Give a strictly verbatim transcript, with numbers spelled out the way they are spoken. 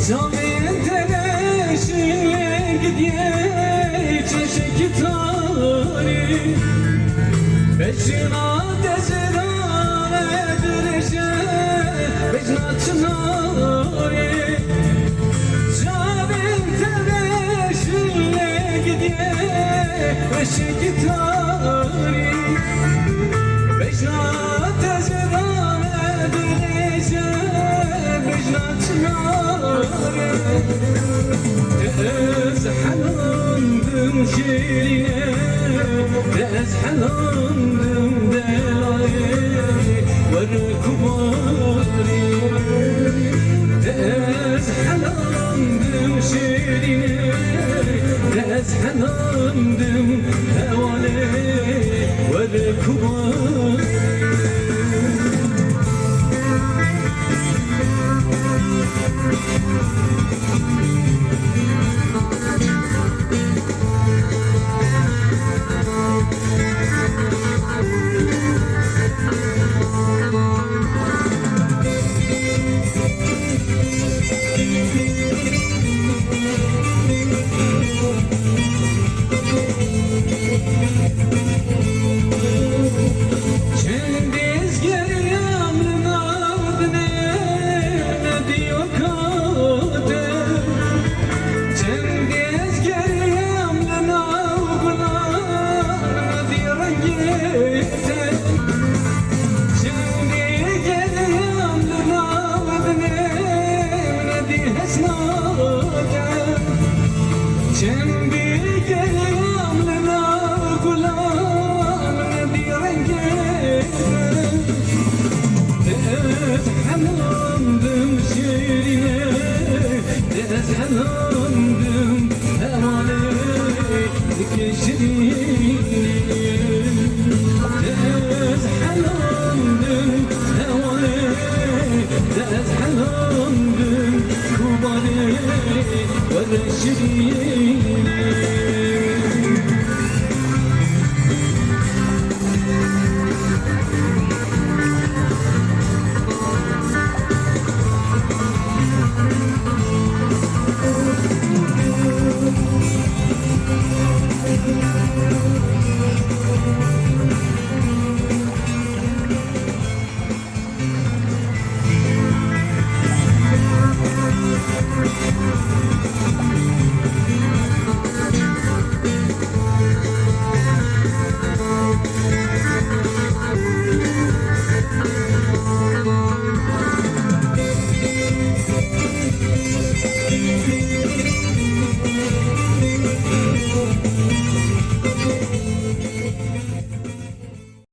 Çavên te leşin lê gidiye çeşekî tarî. Bejna te zirane dirêje, bejna çinarî. Çavên te leşin lê gidiye çeşekî tarî. Bejna te zirane dirêje, bejna çinarê. Te ez helandim şêrîne, te ez helandim delalê. Were kumarê. Te ez helandim şêrîne, te ez helandim hevalê. Were kumarê. Çend ez geriyam li nav binê nediyo kate. Çend ez geriyam li nav gulan nediyo rengê te. Çend geriyam li nav binê nediyo hesna te. Çend geriyam li nav gulan nediyo rengê te. Te ez helandim şêrîne, te ez helandim hevalê dike şirînê. Te ez helandim hevalê, te ez helandim kumarê, were şirînê.